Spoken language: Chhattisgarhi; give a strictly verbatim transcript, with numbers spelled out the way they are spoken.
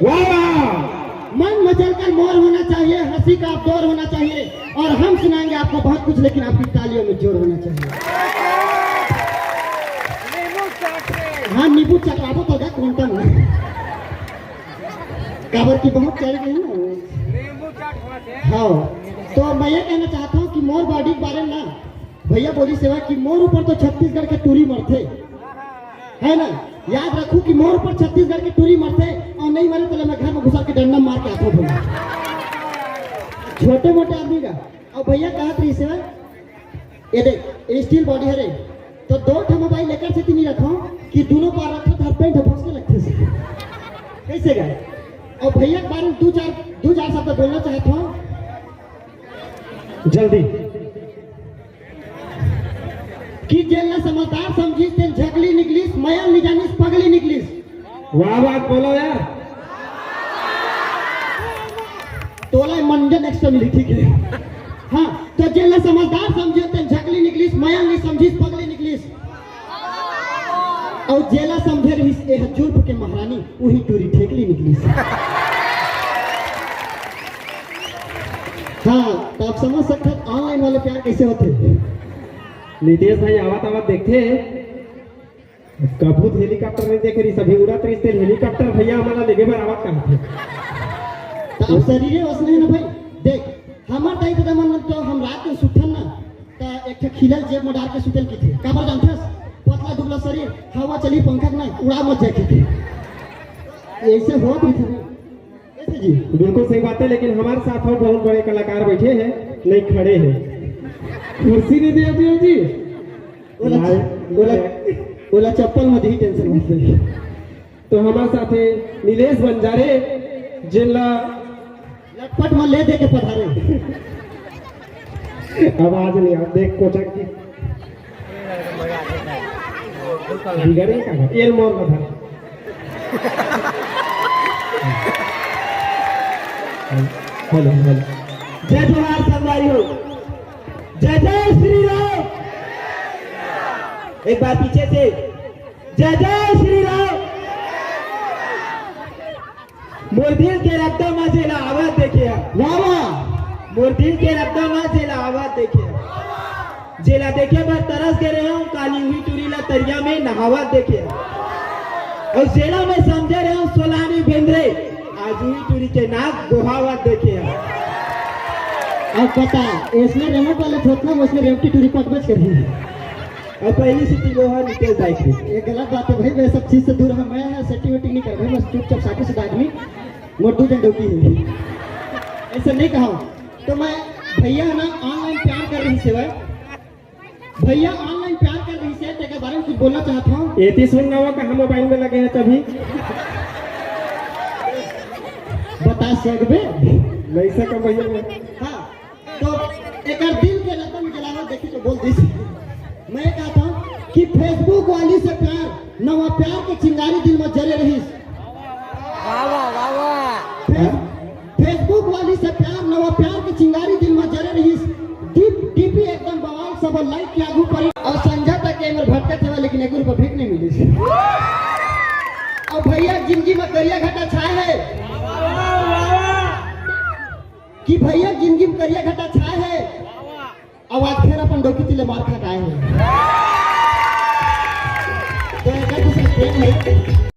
वाह, वाह। मन मचल कर मोर होना चाहिए, हंसी का आप दौर होना चाहिए, और हम सुनाएंगे आपको बहुत कुछ, लेकिन आपकी तालियों में जोर होना चाहिए। हाँ, नींबू चटाबो तो क्या, कौन टा नहीं? काबर की बहुत चढ़ गई ना। हाँ, तो मैं ये कहना चाहता हूँ कि मोर बॉडी के बारे में ना, भैया बोली सेवा कि मोर ऊपर तो छत्तीसगढ़ के टूरी मरथे, है ना? याद रखू कि मोर ऊपर छत्तीसगढ़ के टूरी मरथे, और नहीं मरे तो मैं घर में घुसा के डंडा मार के आथो भैया। छोटे मोटे आदमी का। अब भैया कहत रही सेवा, ये देख, ये स्टील बॉडी हरे, तो दो ठो मोबाइल एकर सेती नहीं रखो कि दोनों पार रखो तो हाथ पैंट फंस के लगथे से। कैसे गए? और भैया के बारे में दो चार, दो चार शब्द बोलना चाहता हूँ। जल्दी। कि जेन ला समझदार समझिस, तेन झकली निकलिस, मयल नि जानिस, पगली निकलिस। वाह, वाह, बोलो यार। तोला मंजन एक्स्ट्रा मिली, ठीक है। हाँ, तो जेन ला समझदार समझिस, तेन झकली निकलिस, मयल नि समझिस, पगली निकलिस। अउ जेला समझे रहिस, ए ह जुल्फ के महारानी, उही टूरी ठेकली निकलिस। हाँ, तो आप समझ सकते हैं ऑनलाइन वाले प्यार कैसे होते हैं। नितेश भाई आवत आवत देखथे, कभू त हेलीकॉप्टर नहीं देखे रहिस, अभी उड़त रहिस, तेन हेलीकॉप्टर भैया हमन ला लेगे बर आवत कहत हे। तो आप शरीर वसने है ना भाई। देख, हमार दाई ददा मन तो हम रात में सुतन ना, त एक ठे खिलल जेब में डाल के सुतल की थे। काबर जानथस? पतला दुबला शरीर, हवा चली पंखा के ना, उड़ा मत जाए की थे। ऐसे होत रहिथे ना। कैसे जी? बिल्कुल सही बात है, लेकिन हमारे साथ और बहुत बड़े कलाकार बैठे हैं, नहीं खड़े हैं। कुर्सी नहीं दिया जी, जी। ओला, भाई, ओला, ओला चप्पल मत ही, टेंशन मत ले। तो हमारे साथ है नीलेश बंजारे, जिला लटपट में ले दे के पधारे। आवाज नहीं आ, देख कोचक की। बिगड़े का है? एल मोर में धर। Hello, hello. जय जोहार संगवारी हो। जय जय श्री राम। एक बार पीछे से, जय जय श्री राम। मोर दिल के रद्दा मा जेला आवत देखे हंव। वाह, वाह। मोर दिल के रद्दा मा जेला आवत देखे हंव। जेला देखे बर तरस गे रहेंव, काली उही टूरी ला तरिया में नहावत देखे हंव। अउ जेला मैं समझे रहेंव सोलानी बेंदरे, आज उही टूरी के नाक बोहावत देखे हंव। अब बता, ऐसने रेमट वाले थोथना, वैसने रेमटी टूरी पटबच करही। अउ पहली से तिलोहा निकल जाए थे। ये गलत बात है भाई, मैं सब चीज से दूर हूँ, मैं सेटिंग वेटिंग नहीं कर भाई, मैं चुपचाप साधु सीधा आदमी, मोर दू जन डौकी है। ऐसे नहीं कहा हूँ। तो मैं, भैया है ना, ऑनलाइन प्यार कर रही सेवा, भैया ऑनलाइन प्यार कर रही से, तेकर बारे में कुछ बोलना चाहता हूँ। एती सुन ना हो कहाँ मोबाइल में लगे हैं तभी। बता सकबे? नहीं सकम भैया मैं। हाँ, तो एकर दिल के रद्दा में जलावत देखी तो बोल दिस। मैं कहता हूँ कि Facebook वाली से प्यार, नवा प्यार के चिंगारी दिल में जरे रहिस। वाह, वाह, वाह, वाह। फेस-, Facebook वाली से प्यार, नवा प्यार के चिंगारी दिल में जरे रहिस। डीप, डीपी एकदम बवाल, सब लाइक के आगू परी। अउ संझा तक एमर भटकत हवय, लेकिन एको रुपया भीख नहीं मिलिस। अउ भैया जिंदगी में करिया घटा छाए है। कि भैया जिंदगी में करिया घटा छाए है, अउ आज फिर अपन डौकी तिले मार खा के आए हैं। तो एकर दूसरा प्रेम है।